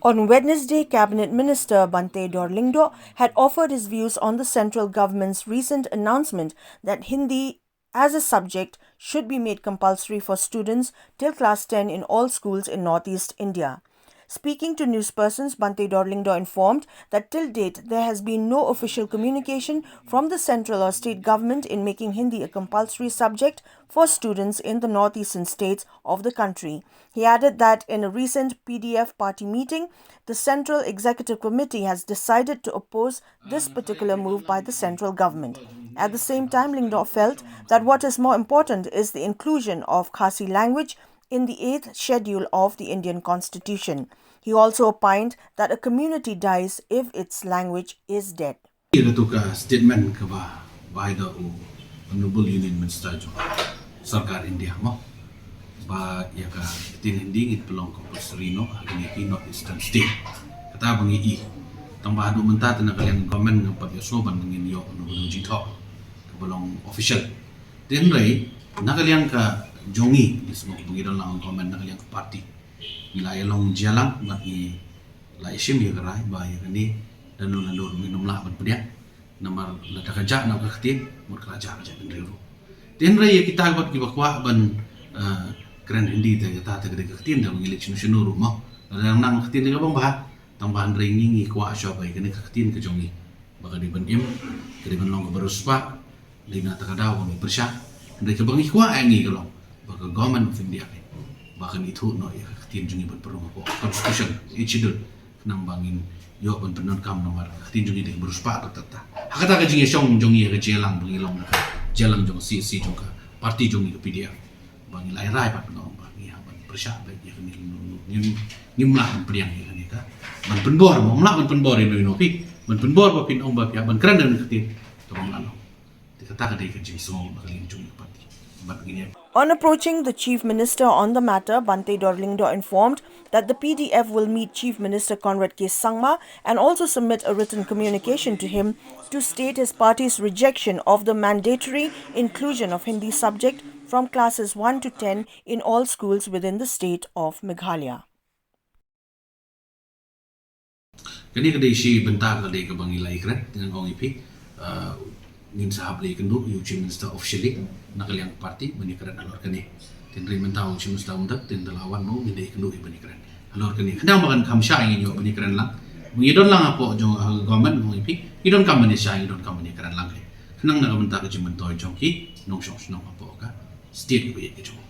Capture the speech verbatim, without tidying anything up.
On Wednesday, Cabinet Minister Bhante Dorlyngdoh had offered his views on the central government's recent announcement that Hindi as a subject should be made compulsory for students till class ten in all schools in northeast India. Speaking to newspersons, Bhante Dorlyngdoh informed that till date there has been no official communication from the central or state government in making Hindi a compulsory subject for students in the northeastern states of the country. He added that in a recent P D F party meeting, the Central Executive Committee has decided to oppose this particular move by the central government. At the same time, Lyngdoh felt that what is more important is the inclusion of Khasi language in the eighth schedule of the Indian Constitution. He also opined that a community dies if its language is dead. Ïa katu ka statement kaba wai da u Honorable Union Minister jong sorkar India mo ba ïa ka ktien Hindi ngin pynlong compulsory noh ha kine ki North Eastern State. Kata ba ngi i tang ba haduh mynta te na ka liang government ngam pat ïohsngew ban ngin ïoh na ka jingthoh kaba long official. Te hynrei na ka liang ka jong ngi ngi sngewbha ba ngi don lang government na ka liang ka party. Ngi la ïa long jia lang bad ngi la ïa shim ïa ka rai ba ïa kane lano lano ruh ngin ym lah ban pdiang. Namar lada ka jah na ka ktien mut ka la jah ka jaitbynriew ruh. Te hynrei ïa kita bad kiba kwah ban kren Hindi te kata te ka dei ka ktien da ba ngi leit shano shano ruh mo. Lada nang nang ka ktien te ka bang bha tang ba hynrei ngi ngi kwah shuwa ba ïa kane ka ktien ka jong ngi ba ka dei ban im, ka dei ban long kaba riewspah. Dei na kata ka daw ba ngi pyrshah. Hynrei kaba ngi kwah ïa ngi ka long ba ka Government of India ba kan ithuh noh ïa ka ktien jong ngi ban pynrung hapoh Constitution, Eighth Schedule, khnang ba ngin ïoh ban pyndonkam namar ka ktien jong ngi dei kaba riewspah. Kata ha kata ka jingïashong jong ngi ha ka jingïalang ba ngi long na ka jingïalang jong ka CSC jong ka party jong ngi ka PDF ba ngi la ïa rai pat ba ngi hap ban pyrshah ba ïa kane ngim ngim lah ban pdiang ïa kane ka ban pynbor, ngim lah ban pynbor ïa no ïa no phi ban pynbor ba phin ong ba phi hap ban kren da kane ka ktien. Ka bym lah long. Te kata ka dei ka jingsngew na ka liang jong ngi ka party bad ngi ïa On approaching the Chief Minister on the matter, Bhante Dorlyngdoh informed that the P D F will meet Chief Minister Conrad K Sangma and also submit a written communication to him to state his party's rejection of the mandatory inclusion of Hindi subject from classes one to ten in all schools within the state of Meghalaya. Kane ka dei shi bynta ka dei kaba ngi la ïakren, te ngan ong ïa phi, ngin sa hap la ïakynduh ïa u Chief Minister officially na ka liang party ban ïakren halor kane. Te hynrei mynta u Chief Minister um dei, te ynda la wan ma u ngin da ïakynduh ïa ban ïakren halor kane. Khnang ba kan kham shai ngin ïoh ban ïakren lang. Ngi don lang hapoh jong ka government, ong ïa phi, ngi donkam ban ïashai, ngi donkam ban ïakren lang. Khnang na ka bynta ka jingmyntoi jong ki nongshong shnong hapoh ka state ba ïeit ka jong